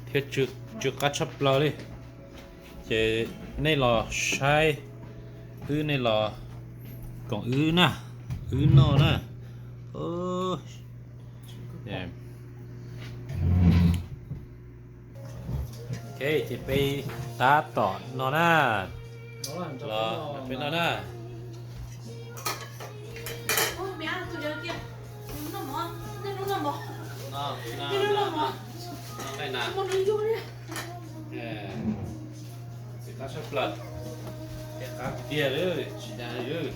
Thiab tsw qab tshaj plaws li. Ces nej los saib wb, nej los koom wb na, wb noj na. Ok, ces peb tab tom no na, los peb noj na. Qab tshaj plaws, qab tiag li, tsis dag li.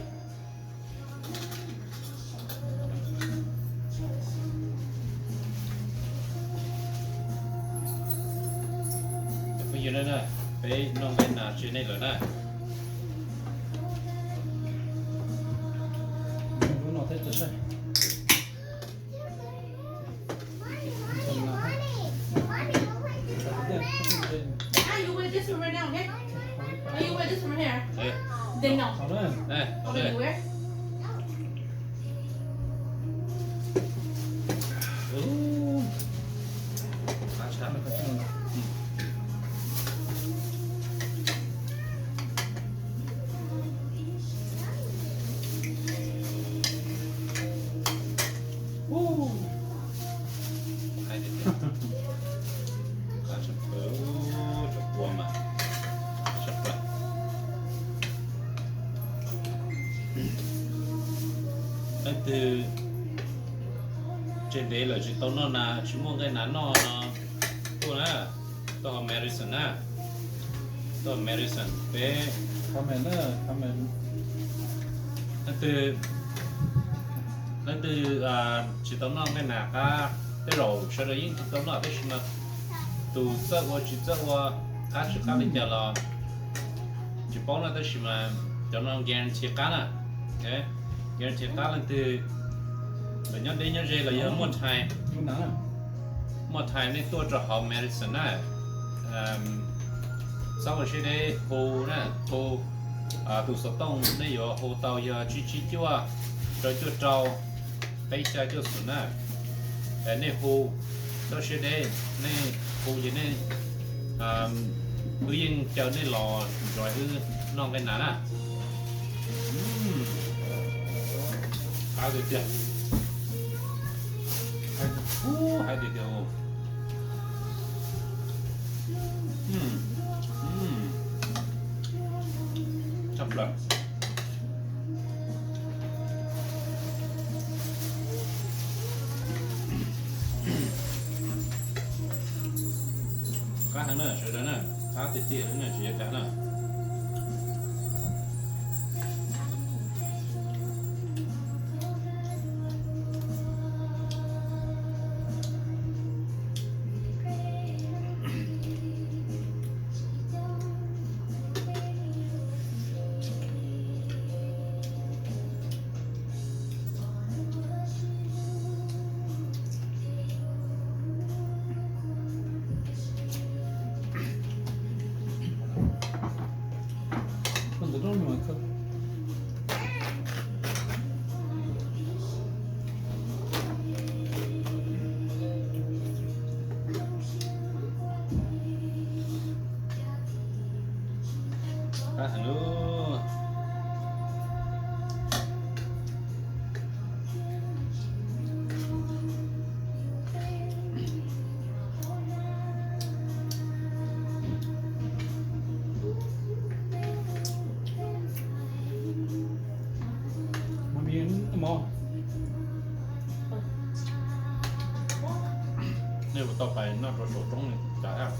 Phooj ywg na, peb noj nqaij nas tsis nej lawm na. Leej twg tseg ntev lawm tsis tau noj nas, tsis muaj nqaij nas noj no tuaj na, tuaj hauv Madison na, tuaj hauv Madison peb. Leej twg, leej twg tsis tau noj nqaij nas qab, tej zaum sawv daws yeej tsis tau noj tab sis mas tus txawj ua tsis txawj ua, qab tsis qab li cas los tsis paub na, tab sis mas cov no guarantee qab na, guarantee qab. Leej twg los nyob deb nyob ze los yog muaj time, muaj time nej tuaj rau hauv Madison na, txhob ua siab deb hu na, hu tus xov tooj nej yuav hu tau yog tsib tsib cuaj, rau cuaj rau, peb xya cuaj xus na. Nej hu, txhob siab deb, nej hu ces nej, wb yeej caw nej los nrog wb noj nqaij nas na. Qab tiag tiag, qab tiag tiag. Tshaj plaws. Qab heev na sawv daws na, qab tiag tiag na tsis yog dag na. Qab heev lauj. Nej ua tau pais noj rau saum roob li cas thiab?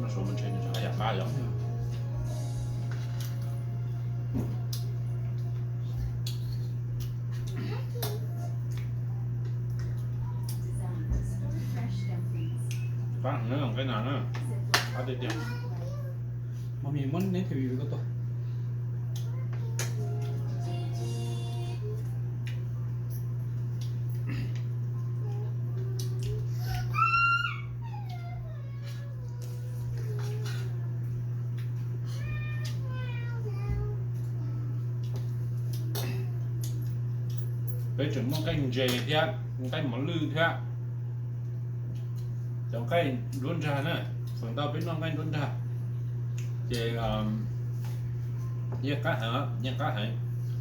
Noj saum mas ntshe nws tseem haj yam qab yom. Qab heev na, nqaij nas na, qab tiag tiag. Mas muab neb thim vim koj tuaj. Peb tseem muaj nqaij ntses thiab nqaij mos lwj thiab cov nqaij nruab nrag na, feem ntau peb noj nqaij nruab nrag. Ces yeej qab heev, yeej qab heev.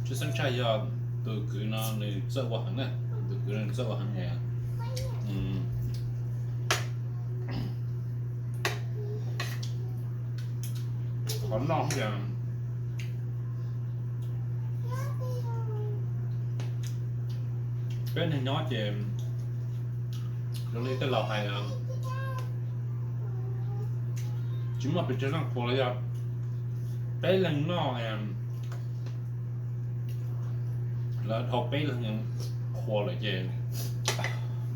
Tshwj xeeb tshaj yog tus kwv no nws txawj ua heev na, tus kwv no nws txawj ua heev. Qhov noj peb neeg nyob ces zoo li tej laus hais, tsis muaj pes tsawg leej qhuas los yog peb leeg noj, lawv dhau peb leeg qhuas lawm ces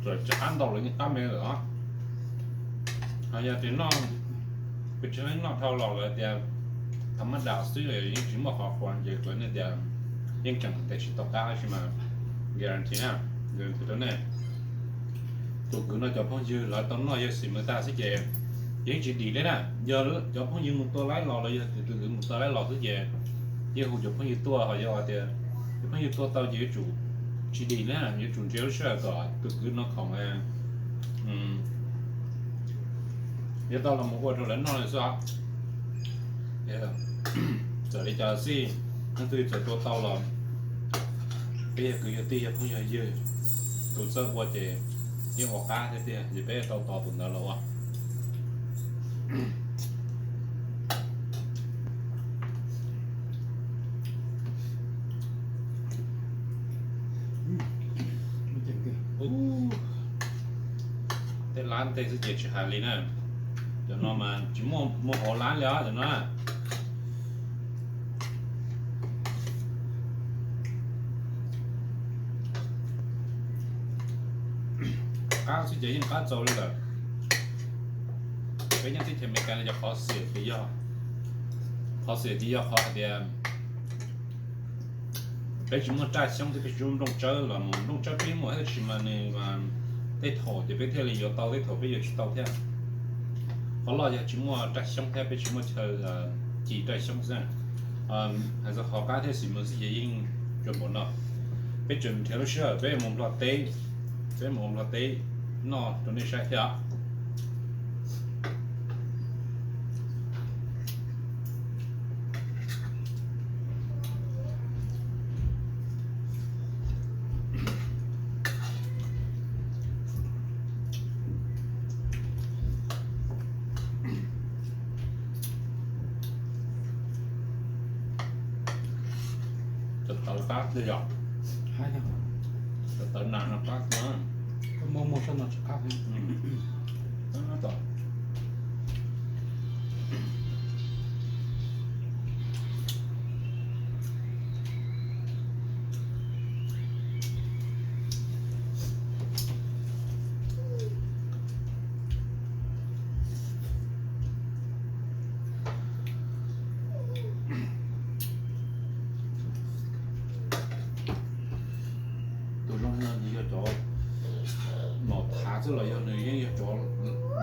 txawm tsis qab ntau los yeej qab me lawm os. Ho yog tias noj, pes tsawg leej noj dhau los lawv tias thaum maj dam xwb yeej tsis muaj qhov qhuas ces kuv tias yeej tseem tes tsis tau qab tab sis mas guarantee na, guarantee rau nej. Tus kwv no cov phooj ywg lawv tau noj yawg xim mws tag xwb ces yeej tsis dim li na. Yog cov phooj ywg mus tua laib los los yog tus kwv mus tua laib los xwb ces yeej hu cov phooj ywg tuaj, ho yog tias cov phooj ywg tua tau ces yuav tsum tsis dim na, yuav tsum nrhiav lub sij hawm kom tus kwv no khoom yuav tau los mus ua rau lawv noj xwb os. Txawm li cas xij, leej twg txawm tua tau los peb yog kwv yog tij yog phooj yog ywg, tus txawj ua ces yeej ua qab thiab tiag ces peb tau tos tus ntawd los ua. Tej lab tej xwb ces tsis hais li na, cov no mas tsis muaj muag hauv lab li os cov no. Qab xwb ces yeej qab txaus li lawm. Peb nyob teb chaws Amelikas no cov qhov xiam ces yog, qhov xiam ces yog qhov hais tias peb tsis muaj raj xyoob thiab peb tsis muaj nplooj tsawb los mus, nplooj tsawb peb muaj tab sis mas nws tej thaum ces peb thiaj li yuav tau, tej thaum peb yuav tsis tau thiab. Qhov loj yog tsis muaj raj xyoob thiab peb tsis muaj chaw ci raj xyoob xwb. Hais txog qhov qab thiab xim mws xwb ces yeej tsuas npaum no. Peb tseem nrhiav lub sij hawm peb mus Nplog teb, peb mus Nplog teb noj rau nej saib thiab. Cov tawv qab tiag yom. Cov tawv nas no qab no. Muaj muaj sab no tsis qab. Tus zoo no nws yog cov nom thav xwb los yog nws yeej yog cov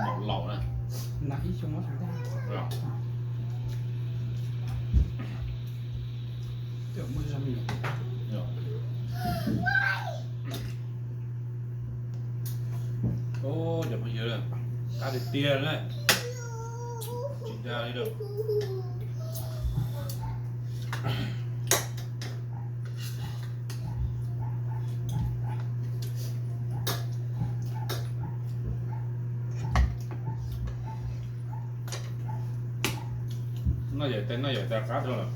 nom laus na? Cov phooj ywg, qab tiag tiag na, tsis dag li lawm. Noj yam tes noj yam tes qab dhau lawm.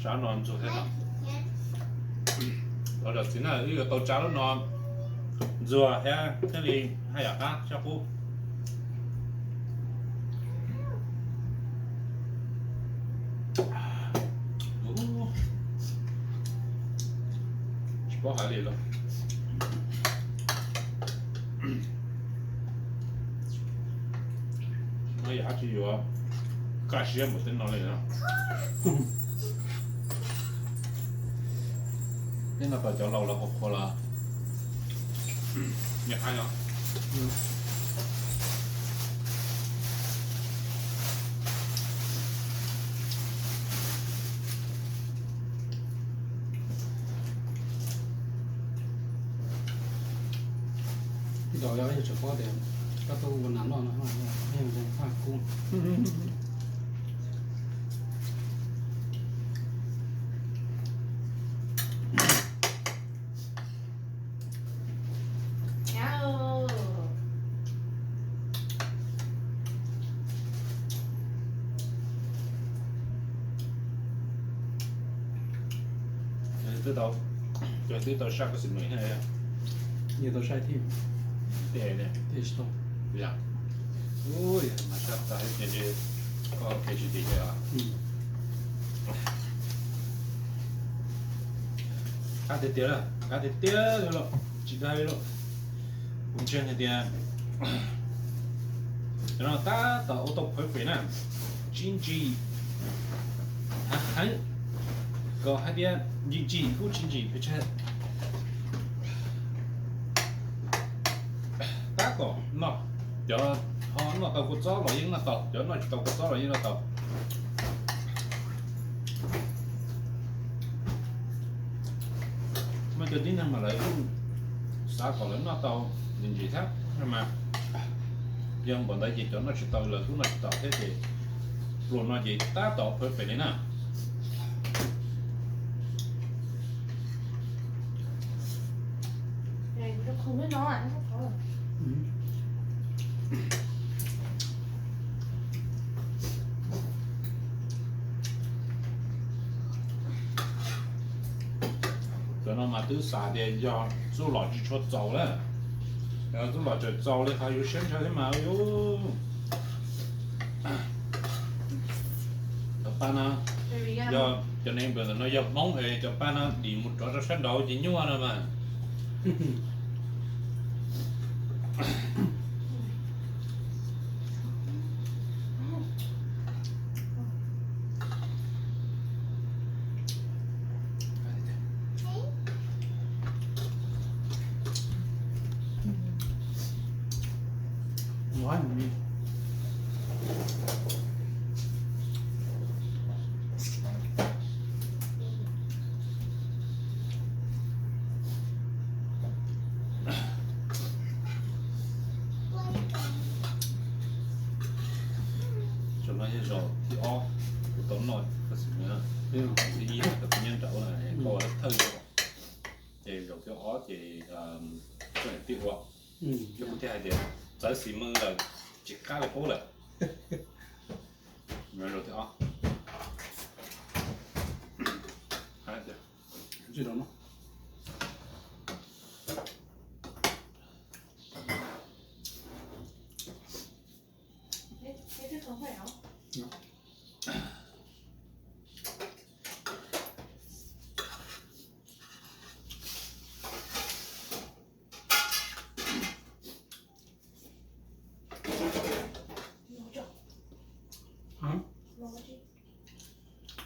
Tsab no ntxuag thiab no. Los zam txiv na, wb yuav tau tsab lub no ntxuag thiab thiaj li haj yam qab sab qub. Tsis paub hais li los. No yog dab tsi yuav kaj siab npaum tej no li no. Tej no tom cov laus los qhuas qhuas los nyiam qab yom. Yog, yog tsis paub tias koj tuaj ua nas noj no, yeej zoo faj kub. Twb tau, twb tau saj koj xim nws thiab. Yog tau saj thiab. Tej tsis tau. Yog. Ui, mas saj tag ces koj kev tsis tim. Qab tiag tiag, qab tiag tiag li los tsis dag li los. Kuv ntseeg hais tias cov no tab tom ua tau perfect na, tsis ntsim heev, kom hais tias ntsim ntsim kuj tsis ntsim pes tsawg. Tab tom noj, cov ho noj tau kua txob los yeej noj tau, cov noj tsis tau kua txob los yeej noj tau. Muaj cov tib neeg mas lawv kuj xav kom lawv noj tau ntsim ntsim thiab mas, yog npaum ntawd ces cov noj tsis tau lawv kuj noj tsis tau thiab ces pluas no ces tab tom perfect li na. Cov no mas twb xav tias yog txuj lom tsis tshua txaus lawm, yog txuj lom tseem txaus li qhov yus siab ntshaw thiab mas yus. Cov paj no, yog cov neeg npawm ntawm no yog Hmoob es cov paj no dim mus rov rau sab nraud ces nyuaj no mas. Zaum no yog zaum thib ob kuv tau noj koj xim nws, zaum thib ib tau kuv nyob nraud na, koj thawj zaum, ces zaum thib ob ces koj niam tij ua, ces kuv thiaj hais tias txawv xim nws lawm, tsis qab li qub lawm. Zaum thib ob.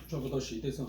Tso puas tau siv tej xwb.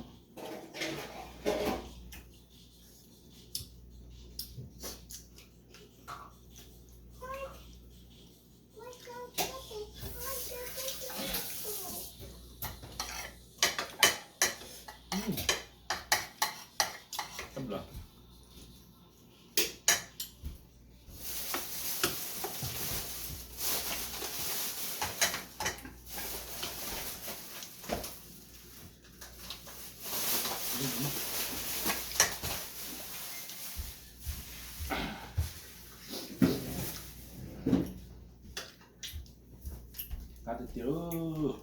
Qab tiag tiag.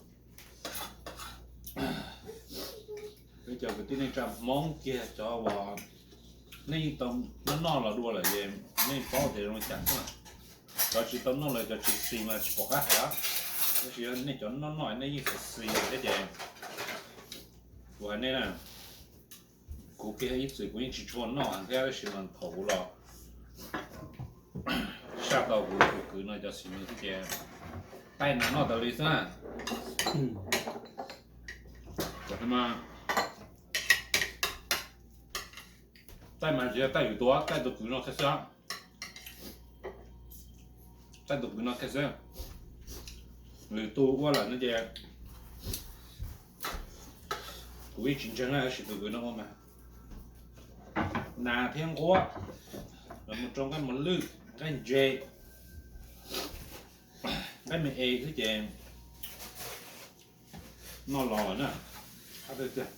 Peb cov kwv tij neej tsa Hmoob kiag cov uas nej yeej tau noj noj los dua lawm es nej paub tias zoo li cas xwb. Cov tsis tau noj los cov tsis xis mas tsis pom qab hais, tab sis nej cov noj noj nej yeej xis xis thiab ces kuv hais nej na, kuv kiag ib txwm kuv yeej tsis tshua noj thiab, tab sis mas thaum kuv los saj tau kuv tus kwv no cov xis nws thiab ces taij nas noj tau li xwb na. Taij mas tsis yog taij yus tus, taij tus kwv no kiag xwb. Taij tus kwv no kiag xwb. Lwm tus ua lawm no ces kuv yeej tsis ntseeg na, tab sis tus kwv no ua mas nas thiab nquab los mus rau nqaij mos lwj, nqaij ntses, Nqaij me es xwb ces noj los lawm na. Qab tiag tiag.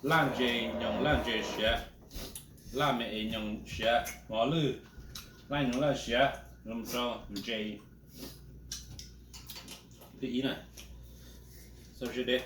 Laj ntses nyoos laj ntses siav, laj me es nyoos siav mov lwj, laj nyoos laj siav zoo rau ntses. Thib ib na, xaus siab deb.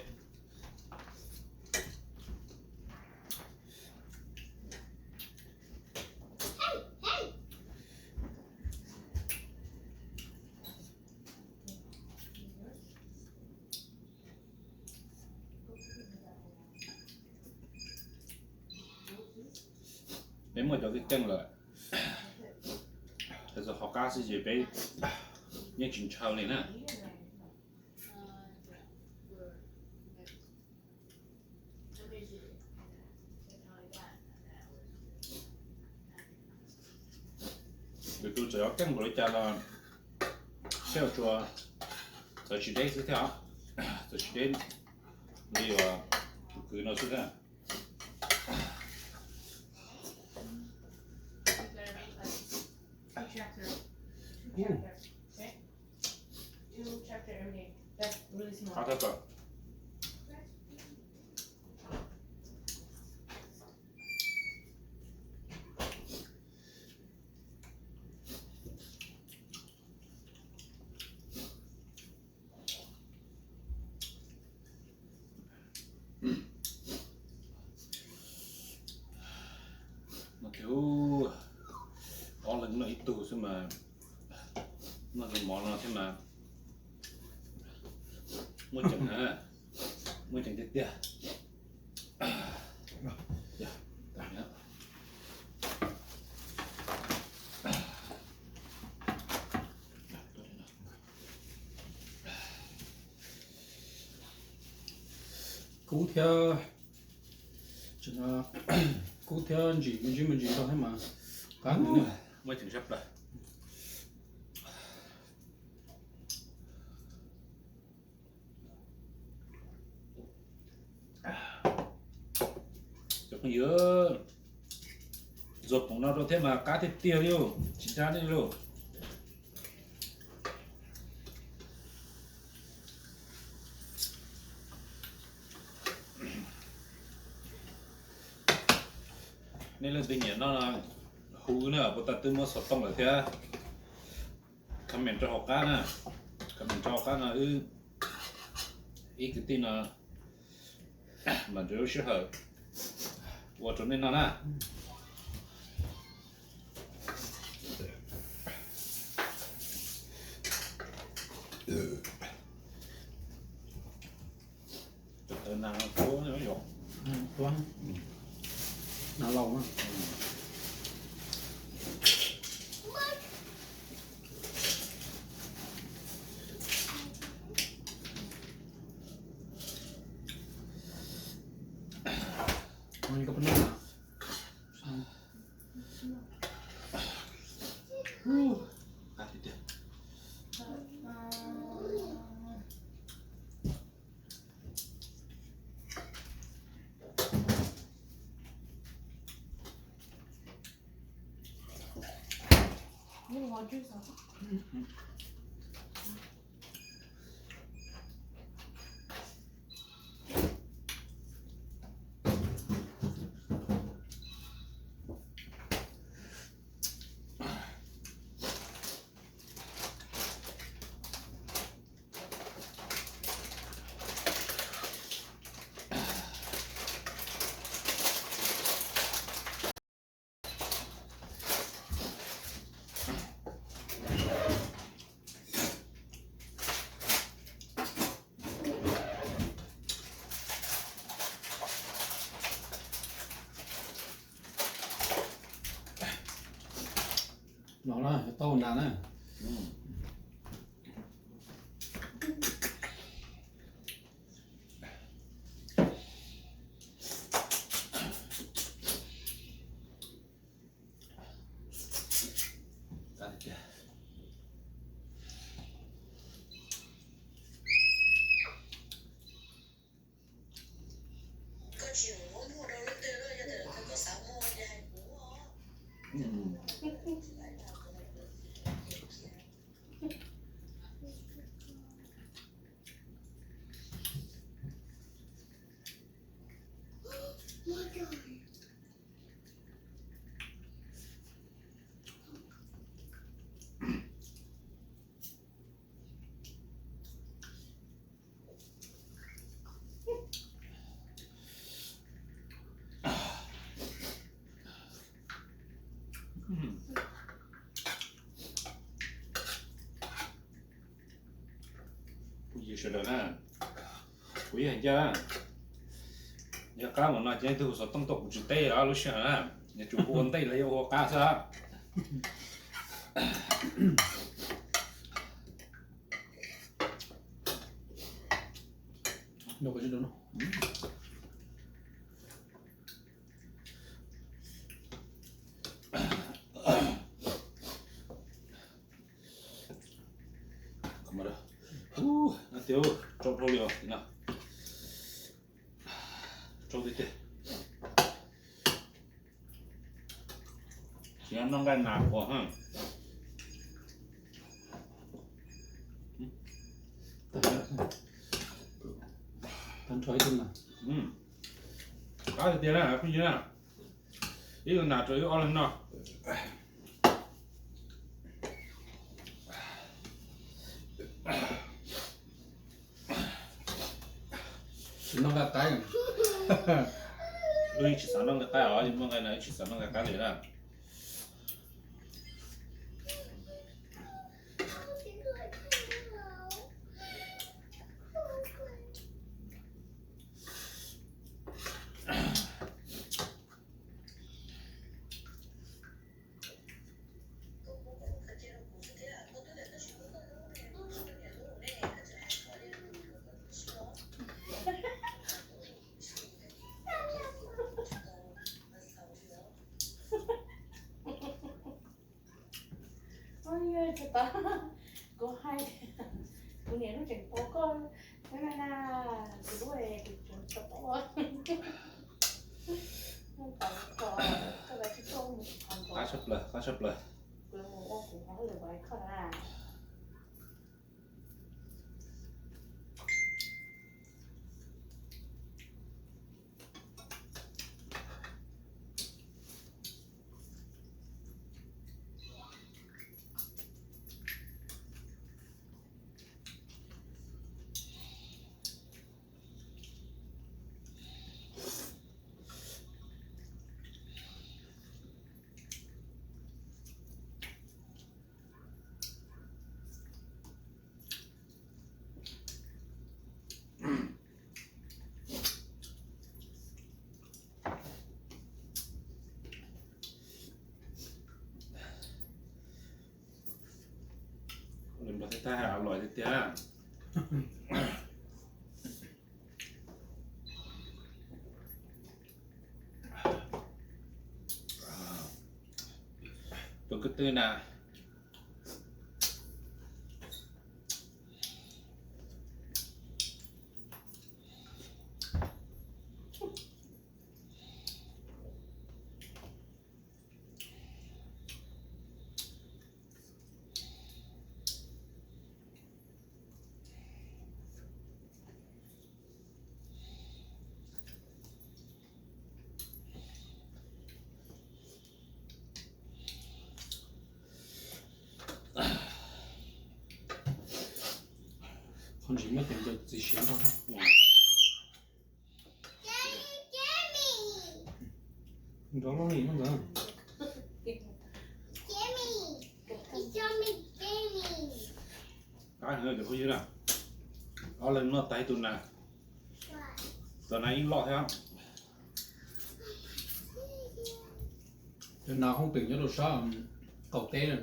Peb muaj cov keej keej lawm, txog qhov qab xwb ces peb yeej tsis ntshaw li na. Lwm tus txawm yuav keej npaum li cas los seb ua tsuas txawv tsis deb xwb thiab os. Txawv tsis deb li uas tus kwv no xwb thiab. Qab thab plaws. No ces ob leeg noj ib tug xwb mas, noj tus mov no thiab mas muaj ceem na, muaj ceem tiag tiag. Kub thiab, kub thiab ntsim me ntsis me ntsis rau thiab mas qab heev. Muaj ceem tshaj plaws. Cov phooj ywg, ntxuag poom no rau thiab mas qab tiag tiag li, tsis dab li lauj. Nej leej twg nyiam noj hu na, puas tas twb muab xov tooj lawm thiab. Comment rau hauv qab na, comment rau hauv qab no wb ib kwv tij no mam nrhiav lub sij hawm ua rau nej noj na. Nas no tuab, nas laus na. Los na, tau nas na. Kuv yig sawv daws na, kuv yog hais ncaj, yog qab mus no ces leej twg hu xov tooj tuaj kuv tsis teb os, lub sij hawm na, yuav tsum hu ua ntej los yog hu ua qab xwb. Ub, no tiag, tsau dhau li os no. Tsau tiag tiag. Tsis noj nqaij nas ua. Tag nrho ib tug nas. Qab tiag tiag na phooj ywg na. Ib tug nas rau wb ob leeg noj. Tsis noj nqaij qaib. Wb tsis xav noj nqaij qaib os, muaj nqaij no wb tsis xav noj nqaij qaib li na. Tsis tau, kuv hais, kuv niam lub tseem pom koj, na na, kuv lub kuv tseem tau pom. Qab tshaj plaws, qab tshaj plaws. Kuv mus ua kuv hauj lwm ua koj na. Nrog thiab thab ham los tiag tiag. Tus kwv tij na. Qhov ntsis muab tes ncaws txiv siav nrog. Nrov loj li no ntag. Qab heev cov phooj ywg na. Ob leeg noj tag ib tug nas, tus nas yeej loj thiab. Cov nas hooj twm nyob rau sab qaum teb na.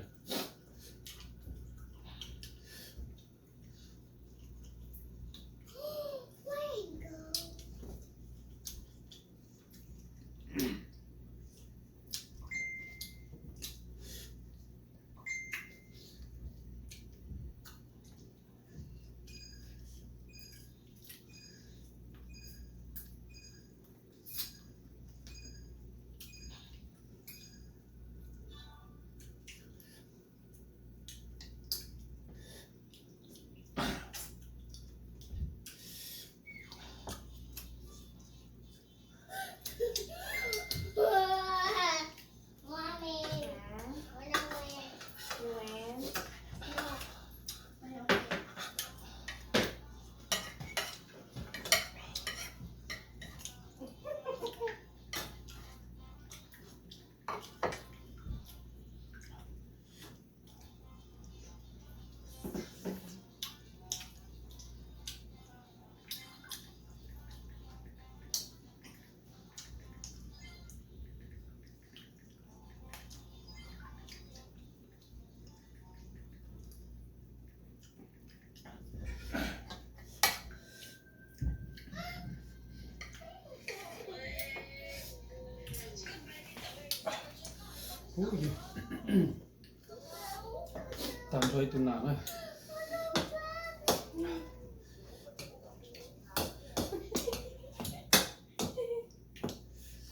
Ub, tag nrho ib tug nas na.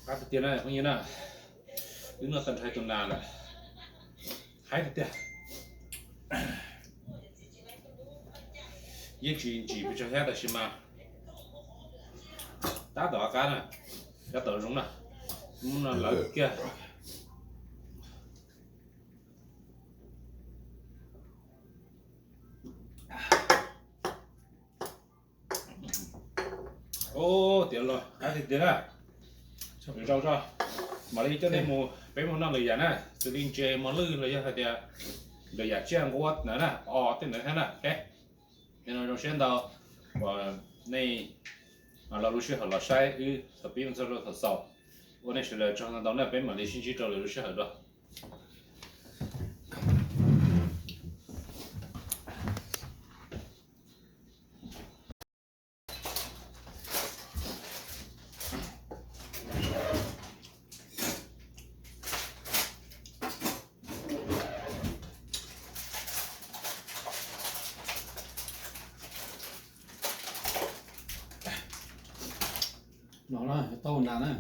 Qab tiag tiag na phooj ywg na, wb noj tag nrho tus nas lawm, haib tiag tiag. Yeej tsis ntsim pes tsawg thiab tab sis mas tab tom qab na, tab tom zoo na, hnub no lawv kiag. Ub, tiav los qab tiag tiag na. Zoo tso, mam li coj nej mus, peb mus noj lwm yam na, xws li ntses mos lwj los yog hais tias lwm yam tsiaj nquab ntawd na, o tej ntawd thiab na. Ces no zoo siab ntau uas nej los lub sij hawm los saib wb thaum pib mus txog rau thaum xaus. Ua nej sawv daws tsaug ntau ntau na, peb mam li sib ntsib rau lwm lub sij hawm dua. No na, tau nas na.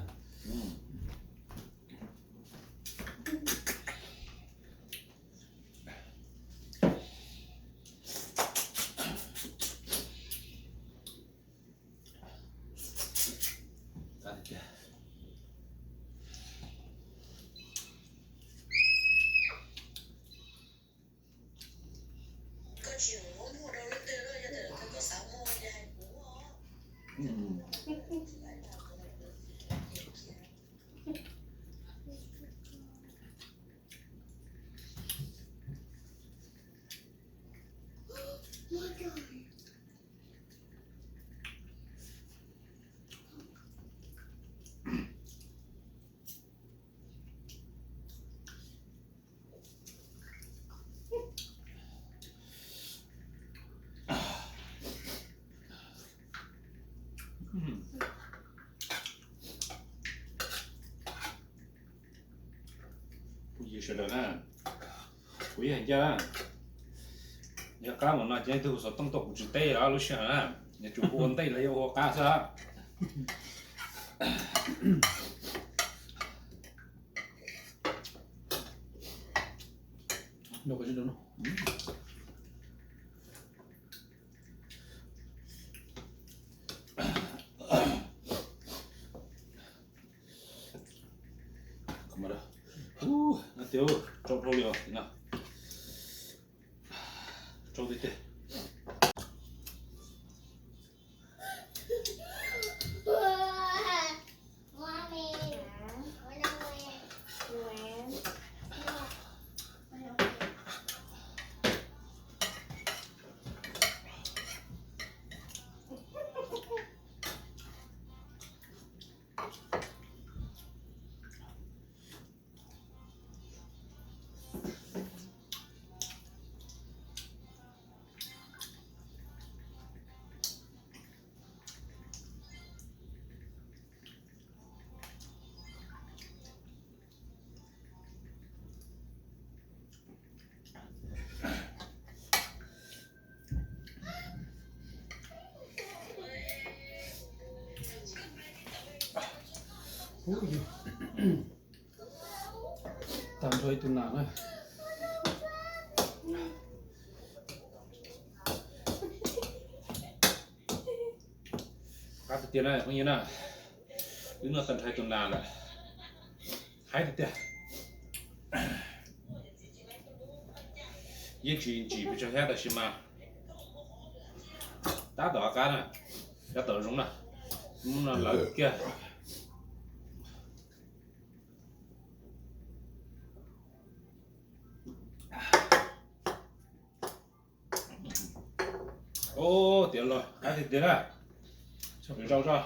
Phooj ywg sawv daws na, kuv ib hais ncaj, yog qab mus no ces leej twg hu xov tooj tuaj kuv tsis teb os, lub sij hawm na, yuav tsum hu ua ntej los yog hu ua qab xwb. Ub, no tiag, tsau dhau li os no. Tsau tiag tiag. Tag nrho ib tug nas na. Qab tiag tiag na phooj ywg na, wb noj tag nrho tus nas lawm, haib tiag tiag. Yeej tsis ntsim pes tsawg thiab tab sis mas tab tom qab na, tab tom zoo na, hnub no lawv kiag. Ub, tiav los qab tiag tiag na. Zoo tso,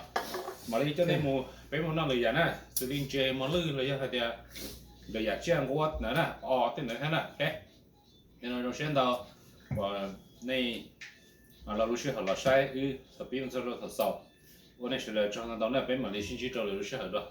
mam li coj nej mus, peb mus noj lwm yam na, xws li ntses mos lwj los yog hais tias lwm yam tsiaj nquab ntawd na, o tej ntawd thiab na. Ces no zoo siab ntau uas nej los lub sij hawm los saib wb thaum pib mus txog rau thaum xaus. Ua nej sawv daws tsaug ntau ntau na, peb mam li sib ntsib rau lwm lub sij hawm dua.